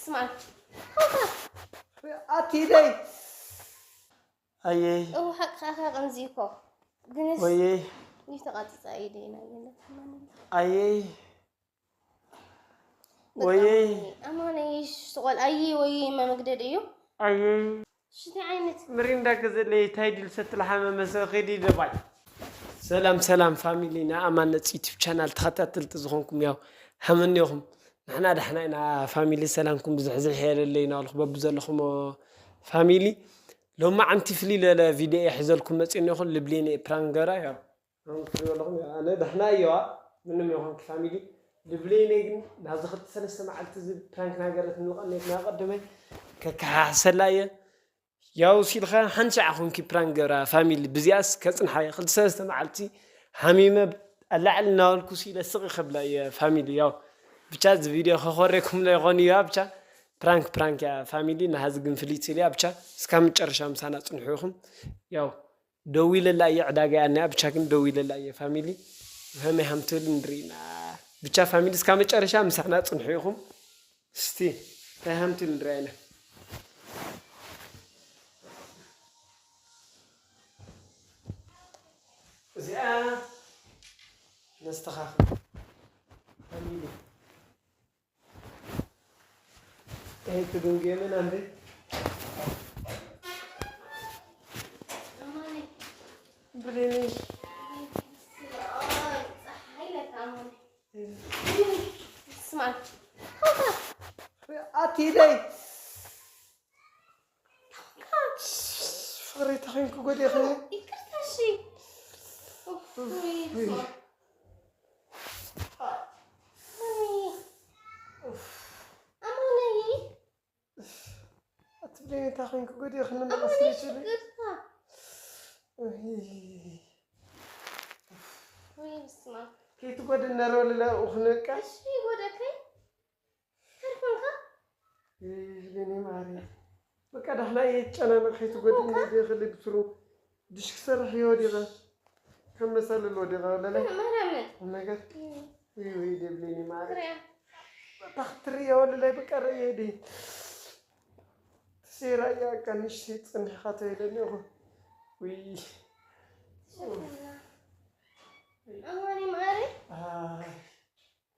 ስማዕ። ኣቲ ኢደይ። ኣየይ። እው፣ ሓቅኻ ኢኻ፣ ከምዚ እኮ። ግንስ ወየይ። ይህ ተቓጢጻ ኢደይ ኢና ገለ። ኣየይ። ወየይ። ኣማነይ፣ ሽቲ ቆልዓ፣ ኣየይ፣ ወየይ፣ እማ መግደድ እዩ። ኣየይ። ሽቲ ዓይነት። ምሪንዳ ገዘለይ፣ ታይ ድል ሰትል ሓመመ ሰኺዲ ደባይ። ሰላም፣ ሰላም ፋሚሊ፣ ንኣማን ነጽ ዩቲዩብ ቻናል ተኸታተልቲ ዝኾንኩም፣ ያው፣ ሃመኒኹም። ንሕና ዳሕና ኢና ፋሚሊ፣ ሰላምኩም ብዝሕዝሕ የለለይ እናበልኩ በብዘለኹሞ ፋሚሊ። ሎማዓንቲ ፍልይ ለለ ቪድዮ እየ ሒዘልኩም መጺእኒ ይኹን ልብሊኒ ፕራንክ ገራ፣ ያው፣ ኣሁን ክትሪኦ ኣለኹም፣ ያው፣ ኣነ ዳሕና እየዋ፣ ምንም ይኹን ፋሚሊ። ልብሊኒ ግን ናብዚ ክልተ ሰለስተ መዓልቲ እዚ ፕራንክ ናገረት ንቐነየት ናቐደመይ ከከሓሕሰላ እየ። ያው ሲልኻ ሓንቲ ሻዕ ኾንኪ ፕራንክ ገብራ ፋሚሊ፣ ብዚኣስ ከጽንሓ እየ። ክልተ ሰለስተ መዓልቲ ሓሚመ ኣላዕሊ እናበልኩ ሲለ ስቕ ከብላ እየ ፋሚሊ። ያው ብቻ እዚ ቪድዮ ከኾሬኩም ዶ ይኾን እያ፣ ብቻ ፕራንክ ፕራንክ እያ ፋሚሊ። ናሃዚ ግን ፍልይቲ እያ። ብቻ እስካብ መጨረሻ ምሳና ጽንሑ ኢኹም። ያው ደው ኢለላ እየ፣ ዕዳጋ እያ እኒኣ፣ ብቻ ግን ደው ኢለላ እየ ፋሚሊ። ሃመይ ሃምትብል ንርኢ ኢና። ብቻ ፋሚሊ እስካብ መጨረሻ ምሳና ጽንሑ ኢኹም። እስቲ እንታይ ሃምቲ ንድረያ ኢና። እዚኣ ነስተኻኽል። ሃሚሊ። ይሄ ትጉምጌምን አንዴ። ብሌኒ። ስማ። ኣቲ ኢደይ። ፍቕሪ ተኾይንኩ ጎዲእኽኒ። ይቅርታ፣ እሺ። ኡፍ፣ ወይ፣ ወይ። ስማ። ወይ። ኡፍ። ኣማነይ። ኣትብለኒ፣ እንታይ ኮይንኩ ጎዲእኽኒ? ኣማነይ፣ መቐስ ይችል። ይቅርታ። ወይ። ወይ፣ ስማ። ከይትጎድእ ነረው ልለ ኡኽንቀ። እሺ፣ ይጎደከይ። እንታይ ኮንካ? ይብለኒ ማሪ። በቃ ዳሕና የጨናነቕ ከይትጎድእኒ ኮንካ? ዲኺ ልብስሩ ድሽ ክሰርሕ እየ ወዲቐ። ከም መሳልል ወዲቐ ለለ። ማርያምን። ነገር። እም። ውይ ውይ ደብለኒ ማሪ። ክሪያ። በቃ ክትርእያ ወለላይ በቃ ርእየ ዲ። ትሴራ እያ በቃ ንሽተይ ጸኒሕኻ ተይለኒ እኮ። ውይ። ሸፈና። ኣማኒ ማሪ። ኣይ።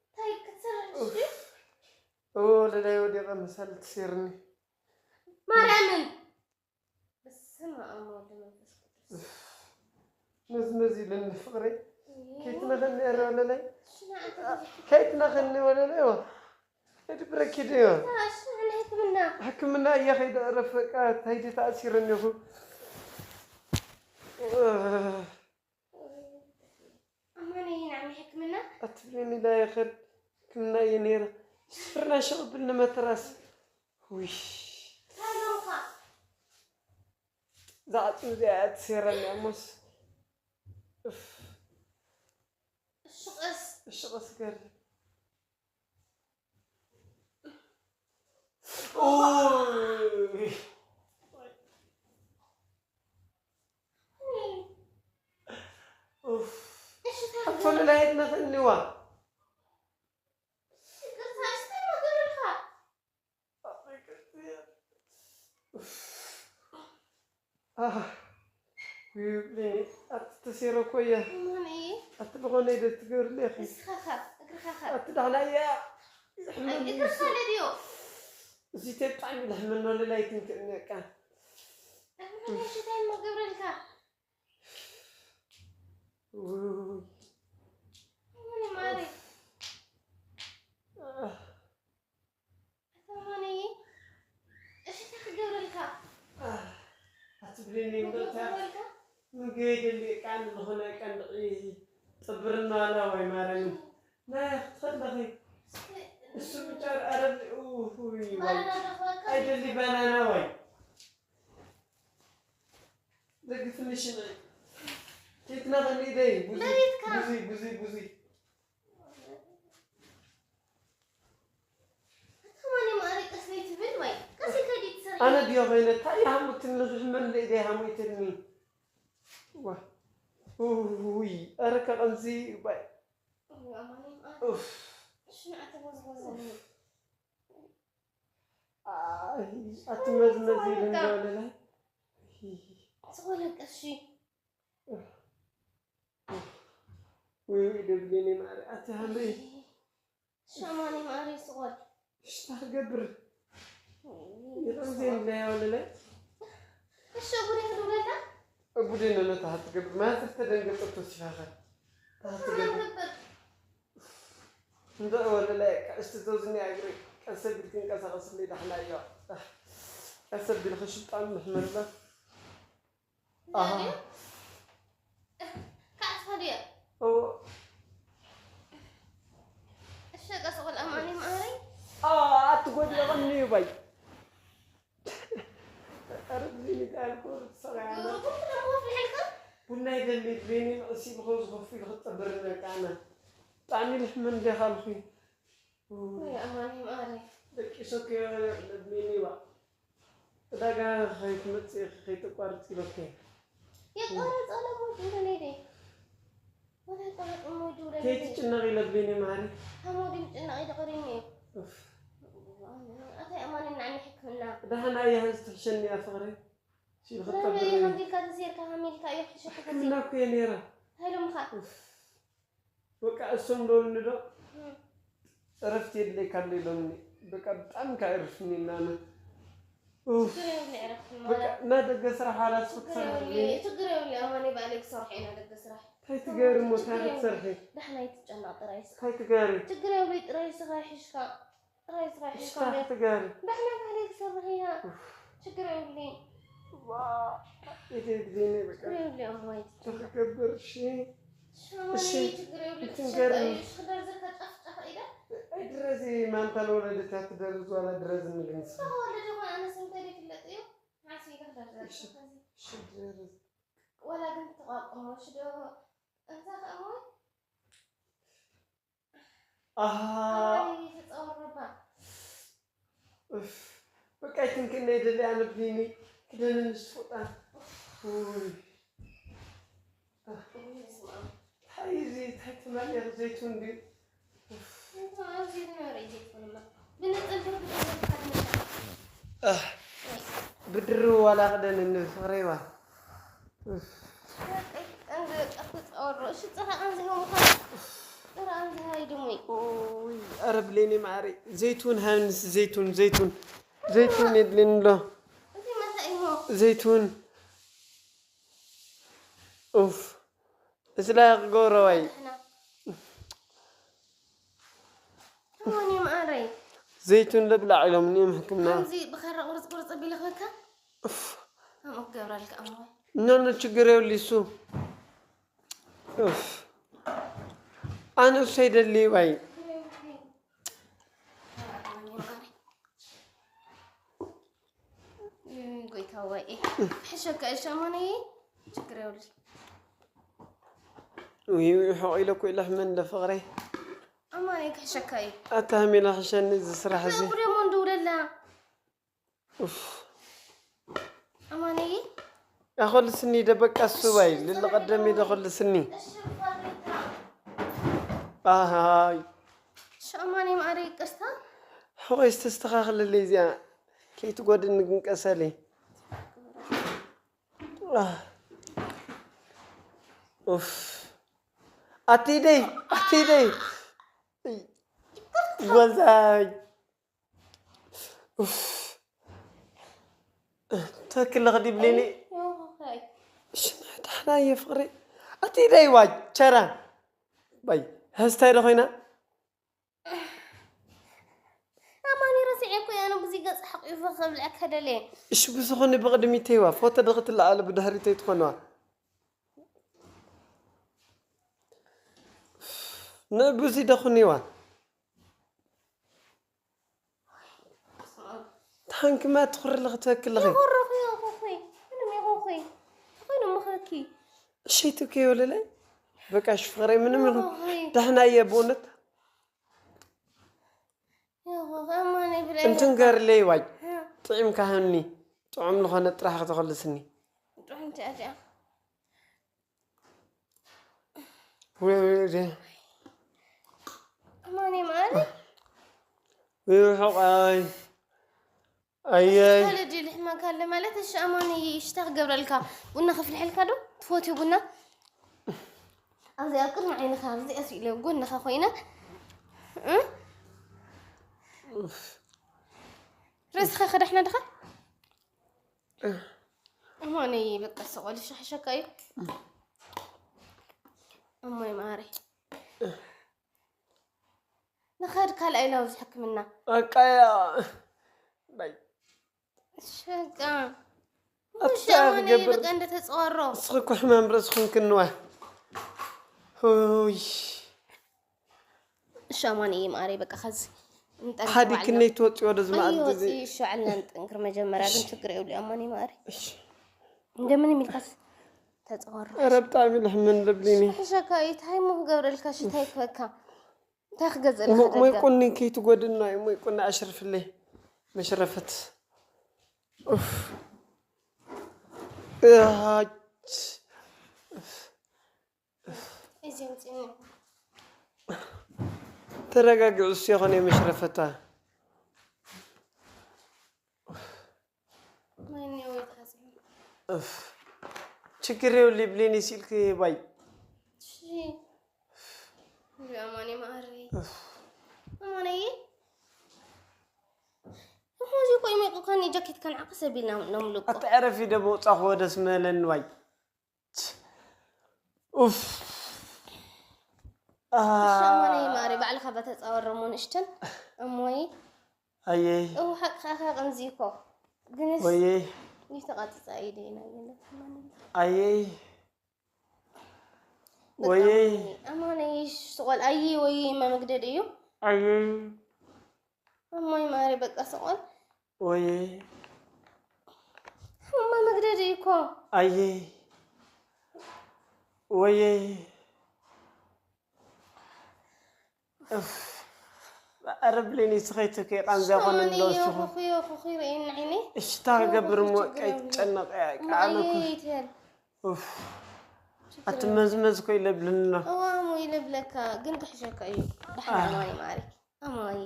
እንታይ ክትሰርሕ ኡፍ። ድዩ? ኦ፣ ለላይ ወዲቐ መሳል ትሴርኒ። ማርያምን። በስመ ኣብ ወወልድ ወመንፈስ ቅዱስ። ኡፍ። መዝመዝ ኢለኒ ፍቕረይ። እይ። ከይትነኸኒ ኧረ ወለላይ። ሽና ኣንተ ከይትነኸኒ ወለላይ፣ ዋ። እድብረኪ ድዮ? ሽና ሕክምና። ሕክምና እያ ከይደ ዕረፍ በቃ፣ ታይዲ ተኣሲረኒ እኹ። ኣማነይ፣ ንዓሚ ሕክምና? ኣትብለኒ፣ ላ ይኸድ ሕክምና እየ ነይረ። ስፍርና ሸቕብል ንመተራስ። ውይ። ታሎኻ? እዛ ዓጽሚ እዚኣ እያ ትሴረኒ እሞስ። እፍ። እሺ፣ ቀስ። እሺ፣ ቀስ ገርም። ኡይ። ኡፍ። እሺ፣ እንታይ ኣቶ ገበርካ? ለላየት መኽእኒዋ። ይቅርታ፣ እሺ፣ እንታይ ገበርካ? ኡፍ። ኣህ፣ ይብለኒ፣ ኣቲ ተሴረ እኮ እያ። እማን እየ። ኣቲ ዝኾነ ኢደ ትገብርለይ፣ ኣኺ። እስኻ ኸ፣ እግርኻ ኸ? ኣቲ ዳሕና እያ። ሕመም እግርኻ እዩ። ለድዮ። እዚ ተጣዕሚ ለሕመም ነው፣ ለላይ ክንክእኒ በቃ። ኣማን እየ፣ ሽታይ እሞ ገብረልካ። ውይ። እማን ማሪ። ኣህ። ኣማነይ፣ እሺ፣ እንታይ ክገብረልካ? ኣትብለኒ፣ ምግቢ እምበር፣ ክገብረልካ? ምግቢ የድሊ፣ ቃል ዝኾነ ቀንዲ ጥብርና ኣላ ወይ ማረኒ። ናይ ክትኸለኺ። እሱ ብቻ ኣረብ፣ ኡይ፣ ወይ። ባናና ዶ ክበልካ? ኣይደሊ ባናና ወይ። ደግፍኒ ሽነ። ኬትና ኸኒ ደይ፣ ቡዚ፣ መሬትካ። ቡዚ፣ ቡዚ፣ ቡዚ። ኣታ ማን ማሪ ቀስ በይ ትብል ወይ? ቀስ ኢልካ ዲት ትሰርሒ? ኣነ ድዮ ኮይነ፣ እንታይ ይሃሙትኒ፣ ዝሕመኒ ለኢደ ይሃሙትኒ። ዋ። ውይ፣ ኧረ ከቐንዚ፣ ባይ። እዋ፣ ማርያም፣ ኣታ። ኡፍ። ሽንዓ ተጎዝጎዘኒ። ኡፍ። ኣይ፣ ኣትመዝመዝ ኢሉ እንዶ ለለ። ስቕ በል በቃ፣ እሺ። ውይ፣ ውይ፣ ደብሊኒ ማሪ፣ ኣቲ ሃምሪ። ሻማኒ ማሪ፣ ስቕ በል። እሺ፣ እንታይ ክገብር? ይቕርታ የለ፣ ያው ለለ። እሺ፣ ቡዴ ክድውለላ? ቡዴ ነነ፣ እንታይ ትገብር? ማትር ተደንገጠቶ ሲፋኸ። እንታይ ትገብር? እንታይ ክገብር? እንደ ወለለ፣ ቀስቲ ተውዝኒ እግሪ፣ ቀስ ቢልኪ እንቀሳቐስለይ፣ ዳሕና እያ። ቀስ ቢልኺ ሽጣን ምሕመልመል። ኣሃ። ድዩ? ካዕጽፋ ድያ? እዎ። እሺ፣ ቀስ በል ኣማኒ ማሪ። ኣ፣ ኣትጎድለቕኒ እዩ ባይ። ኧረ ብዘይ ሚካኤል እኮ ሰራያና። ግብሩ ኩሉ ደሞ ኣፍልሐልካ? ቡና ይደሊ፣ ብሌኒ መቕሲ ብኸው ዝኸፉ ኢሉ ክጠብር ነቃና። ብጣዕሚ ልሕመን ዲኻ ኣልኹ። ወይ ኣማኒ ማሪ። ደቂሶ ከዮ ለብሌኒ ባ። ዕዳጋ ከይትመጽእ ከይተቋርጽ ኢሎከ። የቋርጽ ኣለ ሞት ውለለይ ደይ። ወላ የቋርጽ ሞት ውለለይ ደይ። ከይትጭነቕ ኢለ ብሌኒ ማሪ። ሃሞ ድም ጭነቕ ኢለ ቀሪኒ እዩ። ኡፍ። ኣታይ ኣማኒ ናዕኒ ሕክምና። ደሓን ኣያ ህዝ ትሕሸኒ እያ ፍቕረይ። ሲል ዛሬ ክጠብር እዩ። ከምዚ ኢልካ ተዘይርካ ሃሚልካ እዩ ሕሸ ሕክምና እኮ እየ ነይረ። ሃይሎምኻ። ኡፍ። በቃ እሶም ዶልኒ ዶ? እም። እረፍት የድለይካ ኣሎ ኢሎምኒ። በቃ ብጣዕሚ ካብ እርፍኒ እናነ። ኡፍ። ችግር የብሉ፣ ዕረፍቲ በቃ ማለት። እና ደገ ስራሕ ሓላስ ችግር ክትሰርሕ የብሉ፣ ድሌኒ። ችግር የብሉ። ኣማኒ ባዕለይ ክሰርሖ ኢና ደገ ስራሕ። እንታይ ትገሪ እሞ፣ እንታይ ችግር የብሉ። ክትሰርሒ? ዳሕና ኣይትጨነቕ ጥራይ እስኻ። እንታይ ትገሪ? ችግር የብሉ፣ ጥራይ እስኻ ይሕሽካ። ጥራይ ስራሕ እሺ፣ ይኮነ። ታሕቲ ጋሪ። ዳሕና ባዕለይ ክሰርሕ እያ። ኡፍ። ችግር የብሉን። ዋ፣ ኢደይ ብዘይነይ በቃ። ችግር የብሉን፣ እሞ ኣይትጨነቅ። ተክገብር፣ እሺ። ሻማኒ፣ እሺ። ችግር የብሉን። እንትን ትሸጣ ገርም። እዩ። እሺ፣ ክደርዝልካ ጫፍ ጫፍ ኢለ። ኣይ፣ ድረዚ፣ ማንታ ለወለደት እያ ትደርዝ፣ ዋላ ድረዚ ንግንስ። ተወለደ እኮ ኣነ ስንተይ ይፍለጥ እዩ። ዓስ ኢለ ክደርዘልካ እሺ፣ ከዚ። እሺ፣ ድረዚ። ዋላ ግን ተቋቁሞ፣ እሺ፣ ዶ፣ እንታ ከእሞ ኣሃ። ኣይ፣ ተጻወር ረባ። እፍ። በቃ ይትንክነይ ደሊ ኣነ ብሊኒ ክደንን ዝትፎጣን። ውይ። ውይ፣ በስመ ኣብ። እንታይ እዚ፣ እንታይ ትመልእ ዘይቱን ድዩ? እፍ። እንታይ ኣብዚ ዝነበረ እዩ ዘይኮነማ። ብንጽል ዶ ብድሮ ዝሓድነካ። ኣህ። ወይ። ብድሩ ዋላ ክደንን ፍቕረይዋ። እፍ። ኦይ፣ ኧረ ብሌኒ ማዕረይ፣ ዘይቱን ሃብንስ፣ ዘይቱን፣ ዘይቱን፣ ዘይቱን የድልየኒ ኣሎ። ዘይቱን። ኡፍ፣ እስላ ክገብረዋይ። ዘይቱን ለብላዕ ኢሎም እኒኦም ሕክምና። ከምዚ ብኻራ ቁርጽ ቁርጽ ኣቢለ ክበካ? እፍ። ከምኡ ክገብረልካ እሞ። ኖ፣ ኖ፣ ችግር የብሉ እሱ። እፍ። ኣነ እሱ ኣይደሊ ባይ። ጎይታ ወይ። ሕሸካ እሺ፣ ኣማነይ። ችግር የብሉ። ውይ፣ ውይ፣ ሕቆ ኢለ እኮ ኢለ ሕመን እንደ ፍቕረይ። ኣማነይ ክሕሸካ እዩ። ኣታ ሃሜላ ሕሸኒ እዚ ስራሕ እዚ። ደሞ እንደውለላ። ኡፍ። ኣማነይ? ኣኾልስኒ ደበቃ ሱባይ፣ ልልቐደም ኢደ ኾልስኒ። እሺ፣ ፋብሪካ። ኣሃይ። እሺ፣ ኣማነይ ማዕረ ይቅርታ። ሕቆይ ዝተስተኻኽልለይ እዚኣ። ከይትጎድኒ ግን ቀሰለይ። ኣህ። ኡፍ። ኣትይደይ፣ ኣትይደይ። ወዛይ። ኡፍ። ተክለ ኸዲ ብሌኒ። ኣይ፣ ኣይ። እሺ፣ ዳሕና እየ ፍቕሪ። ኣቲ ደይ ዋይ፣ ቸራ። ባይ፣ ሀስታይ ዶ ኮይና? ኣማኒ ረሲዐ እኮ እየ፣ ኣነ ብዙ ገጽ ሓቂፈ ከብልዐካ ደልየ። እሺ፣ ብዝኾነ ብቕድሚተይዋ፣ ፎቶ ዶ ክትለዓለ ብድሕሪተይ ትኾነዋ? ንብዚ ደኹኒዋ። ታንክማ ትኹሪ ለኽተክልኺ። ይኹርኺ፣ ይኹርኺ። ምንም ይኹርኺ። ተኾይኑ ምኽርኪ። እሺ፣ ትኪ ይወለለ። በቃ፣ እሺ፣ ፍቕረይ፣ ምንም ይኹን። ይኹርኺ። ደሕና እየ፣ ብእውነት። ይኹርኺ፣ እማነ ብለይ። እንትን ገርለይ ዋይ። እ። ጥዒም ካህኒ። ጥዑም ዝኾነ ጥራሕ ከተኸልስኒ። ጥዑም ትኣትያ። ወይ፣ ወይ፣ ወይ። እማኔ ማሪ። ወይ፣ ወይ፣ ሕቆይ። ኣየይ ካልድ ልሕመካ ኣለ ማለት እሺ። ኣማኒ ሽታ ክገብረልካ ቡና ከፍልሐልካ ዶ ትፈትዩ ቡና? ኣብዚ ኣብ ቅድሚ ዓይንኻ ኣብዚ ኣስኢለ ጎንኻ ኮይነ እ? ርእስኻ ከዳሕና ድኻ? ኣማኒ በቃ ሰቆል ሻሕሸካ እዩ። ኣሞይ ማሪ ንኸድ ካልኣይ ናብዚ ሕክምና በቃ ያ ባይ ሸቃ ኣታ ሻማኒ ክገብር በቃ እንደተጸወሮ እስኺ እኮ ሕማም ርእስኹም ክንዋ ሆይ ሻማኒ ማሪ በቃ ኸዚ ሓዲ ክንደይ ትወፅዮ ወደ ዝመዓል ግዜ ይሸዓልና ንጥንክር መጀመርያ ግን ችግር የብሉ ኣማኒ ማሪ እሺ እንደምን የሚልካስ ተጸወሮ ኧረ ብጣዕሚ ልሕምን ልብሊኒ ሸካ ይታይ ሞ ክገብረልካ ሽታይ ክበካ እንታይ ክገዝእ ሞይ ለካ ቁኒ ከይትጎድና እዩ ሞይ ቁኒ ኣሽርፍለይ መሽረፈት ኡፍ እሃች እዚኦም ጽኑ ተረጋግዑ እሱ የኾነ የመሽረፈታ ማይኒ ወይ ታዚ እፍ ችግር የብሉ ይብሌን ሲልክ ባይ ሺ እንዲ ኣማኒ ማሪ ኣማኒ እሞ እዚ ቆይ መቁ ካኒ ጃኬት ካን ዓቅስ ኣቢልና ነምልቆ ኣታ ዕረፊ ደ መውፃኹ ወደስ መለን ባይ ኡፍ ሻማኒ ማሪ ባዕልኻ በተፃወረሞ ንእሽተን እሞይ ኣየይ እው ሓቅኻ ከቕንዚ እኮ ግንስ ወየይ ይተቃፅፃ ኢደና የለት ኣየይ ወየይ ኣማነይ ስቆል ኣይ ወይ መመግደድ እዩ ኣየይ እሞይ ማሪ በቃ ስቆል ወየይ እማ መግደድ እዩ እኮ ኣየይ ወየይ ኧረ ብሌኒ ስኸይትከ ቃንዛ ኮነ ሻማኒ እንደወስኹ ኩኹዮ ኩኹ ይርእየኒ ዓይነይ እሽታ ክገብር እሞ ቀይጨነቕ ማየይትል ኣትመዝመዝ ኮ ኢለብልንና እዋሙ ይለብለካ ግን ክሕሸካ እዩ ብሓማማይ ማሪ ኣማይ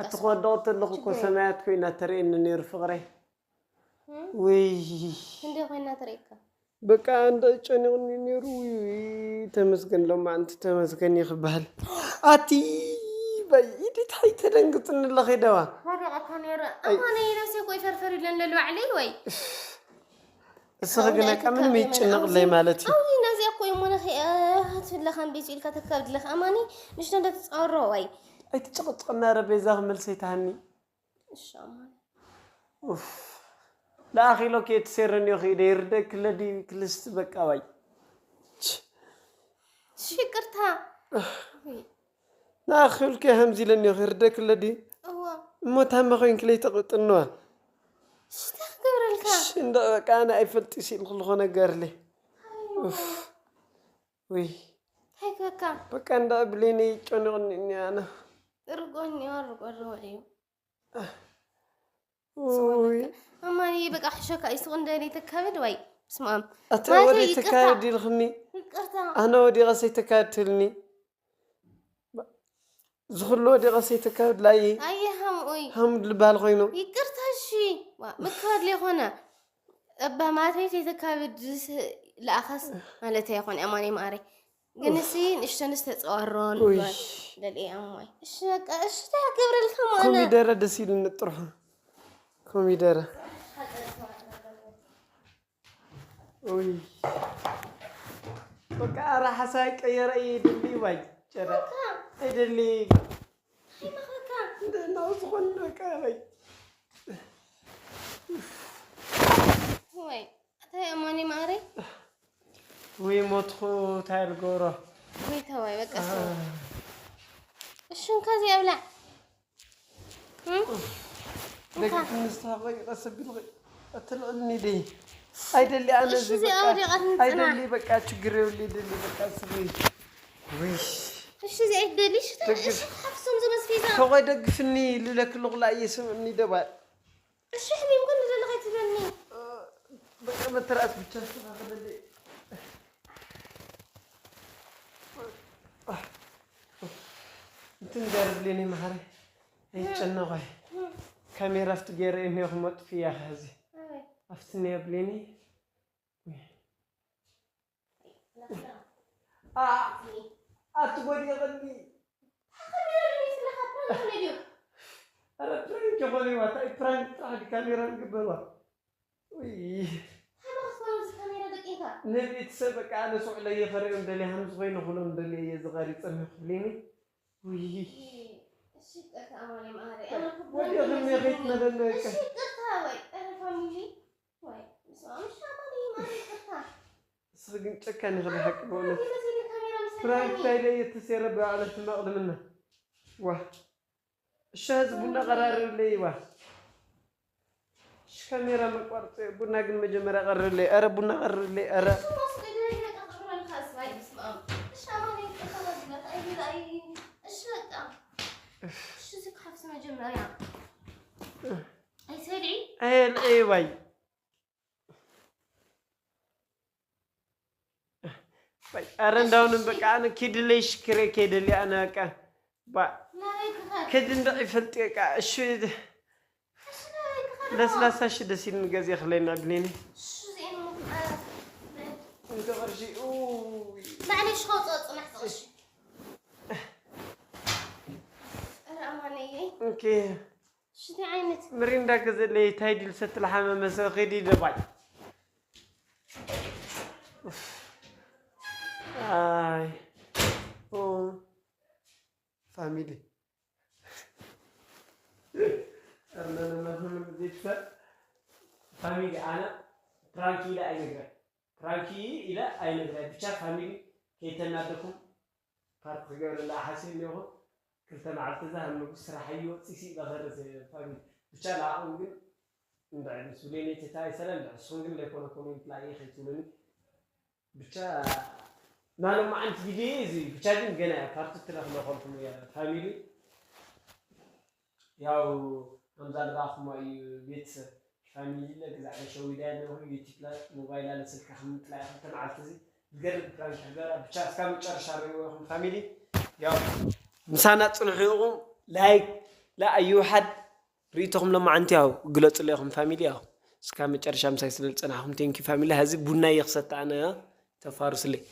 ኣቲ ክወደቕ ተለኹ እኮ ሰማያት ኮይና ተርእየኒ ነይሩ ፍቕረይ ውይ እንደ ኮይና ትርእየካ በቃ እንደ ጨኒቕኒ ነይሩ ውይ ተመስገን ሎማዓንቲ ተመስገን ይኽበሃል ኣቲ በይ ኢዲት ሓይ ተደንግፅኒ ኣለኺ ደዋ ወደቐካ ነይረ ኣማነ ነብሰ ኮይ ፈርፈር ኢለን ለልባዕለይ ወይ እስኺ ግን በቃ ምንም ይጭነቕለይ ማለት እዩ ኣው ነዚኣ ኮይ እሞ ነኺ ትብለኻን ቤት ኢልካ ተካብድለኻ ኣማኒ ንሽቶ እንደ ትፃወሮ ወይ ኣይትጭቕጭቕና ረ ቤዛ ክመልሰይ ተሃኒ እሺ ኣማኒ ኡፍ ንኣኺሎ ከየትሴረኒ ኺደ ይርደክ ለዲ ክልስቲ በቃ ዋይ እሺ ይቅርታ ንኣኺልከ ከምዚ ኢለኒ ኺርደክ ለዲ እዋ እሞ ታመ ኮይንክለይ ተቕጥንዋ ሽታ ክገብረልካ እንደ በቃ ኣነ ኣይፈልጢ ሲል ክልኾ ነገርለ ኡፍ ውይ እንታይ ክበካ በቃ እንዳ ብሌኒ ጨኒቕኒ እኒ ኣነ ርጎኒ ርጎ ርውዕ እዩ ውይ ኣማኒ በቃ ሕሸካ ይስቕ እንደሊ ተካብድ ወይ ስማም ኣተ ወደ ተካብድ ኢልኽኒ ይቅርታ ኣነ ወዲቐ ሰይተካብድ ትልኒ ዝኽሉ ወዲቐ ሰይተካብድ ላይ ኣየ ሃምኡይ ሃምድ ልባል ኮይኑ ይቅርታ እሺ ምካድ ሌኾነ እባ ማተይ ዘይተካብድ ለኣኻስ ማለት ኣይኮነ ኣማኒ ማዕረይ ግን እሲ ንእሽተንስ ተፀዋሮን ውይ ደልየ ኣማይ እሺ በቃ እሺ እንታይ ክገብረልካ ማነ ኮሚደረ ደስ ኢሉኒ ጥርሑ ኮሚደረ ውይ በቃ ኣረ ሓሳይ ቀየረ ይድሊ ዋይ ጨረ ይድሊ ይመኸካ እንደናው ዝኾን በቃ ወይ ወይ እንታይ ኣማኒ ማዕረይ ወይ ሞትኹ እንታይ ልገብሮ ወይ ተዋይ በቃ እሺ እንካ እዚኣ ብላዕ ደቂ ትንስታ ቆይ ቀስ ቢል ቆይ እትልዕልኒ ደይ ኣይደሊ ኣነ እሺ እዚኣ ወዲቓትኒ ጽና ኣይደሊ በቃ ችግር የብሉ ይደሊ በቃ ስሪ ውይ እሺ እዚኣ ይደሊ እሺ እሺ ሓፍሶም ዝመስፊዛ ተቆይ ደግፍኒ ልለክልኹ ላ እየስምዕኒ ደባል እሺ ሕቢም ግን ዘለኻ ይትበኒ በቃ መተርኣስ ብቻ ኣስተኻኽለለይ እንትን ገርብሌኒ መሓሪ ኣይጨነቆይ ካሜራ ኣብቲ ገይረ እኒኦ ክመጥፍያ ኸዚ ኣብቲ እኒኦ ብሌኒ። ኣቲ ጎዲቕኒ። ኧረ ፕራንክ ይኾን እዋ፣ እንታይ ፕራንክ ጥራሕ ድዩ ካሜራ ዝግበርዋ? ውይ። ንቤተሰብ በቃ ኣነ ስውዕለየ ከርእዮም ደልየ፣ ሃምዚ ኮይኑ ክብሎም ደልየ እየ ዝቐሪጸ እኒኦ ክብሊኒ። ውይ። ወዲቕኒ ከይትመለኒ በቃ። ንስኺ ግን ጨካን ኢኺ ብሓቂ በእውነት። ፕራንክ እንታይ ኢለ እየ ተሰይረ ብባዕለ ሕማቕ ድምና። ዋ። እሺ፣ ሕዚ ቡና ቀራርብለይ ዋ። እሺ፣ ካሜራ መቋርፂ ቡና ግን መጀመርያ ቀርብለይ። ኧረ ቡና ቀርብለይ። ኧረ ኣይሰድዒ። ኣየልዕይ ዋይ። ኣረ እንዳውንም በቃ ኣነ ኪድለይ ሽክሬ ከይደሊ ኣነ በቃ ባ ከድንደቕ ይፈልጥ በቃ። እሺ ለስላሳ እሺ ደስ ኢልኒ ገዜ ክለይና ብሌኒ። እንተ ቅርሺ ኡይ። ባዕለይ ሽኸው ጸጽናሕ ቅርሺ። ኧረ ኣማነየይ። ኦኬ። ሽቲ ዓይነት ምሪንዳ ገዘለይ ታይ ድል ሰትል ሓመመ ሰብ ኺዲ ደባይ። ኣይ ኦ ፋሚሊ። ፋሚሊ ኣነ ፕራንክ ኢለ ኣይነግረን። ፕራንክ ኢለ ኣይነግረን። ብቻ ፋሚሊ ከይተናደኩም ፓርት ክገብረላ ሓሲብ እኒኹ። ክልተ መዓልቲ እዛ ከም ንጉስ ስራሕ እዩ ወፂሲ ይበኸርስ ፋሚሊ። ብቻ ንዓኹም ግን እንድዒ ምስ ብሌነይ ተታይሰለ እንድዒ ንስኹም ግን ለይኮነ ኮሜንት ላይ ከይትብሉኒ። ብቻ ናይ ሎማዓንቲ ቪድዮ እዚ ብቻ ግን ገና እያ ፓርት ትረኽበ ከልኩም እያ ፋሚሊ። ያው ከምዛ ዝረኣኹሞ እዩ ቤተሰብ ፋሚሊ ለግዛዕ ሸዊዳ ያለኹ ዩቲብ ሞባይላ ንስልካ ከምጥላይ ክልተ መዓልቲ እዚ ዝገርም ፕራንክ ይግበራ። ብቻ እስካብ መጨረሻ ርእይዎ ኢኹም ፋሚሊ። ያው ምሳና ጽንሑ ኢኹም። ላይክ ለኣዩ ሓድ ርእይቶኹም ሎማዓንቲ ያው ግለጹለይ ኢኹም ፋሚሊ። ያው እስካብ መጨረሻ ምሳይ ስለ ዝጸናሕኩም ቴንኪ ፋሚሊ። ሀዚ ቡና እየ ክሰቲ ኣነ ተፋሩስለይ።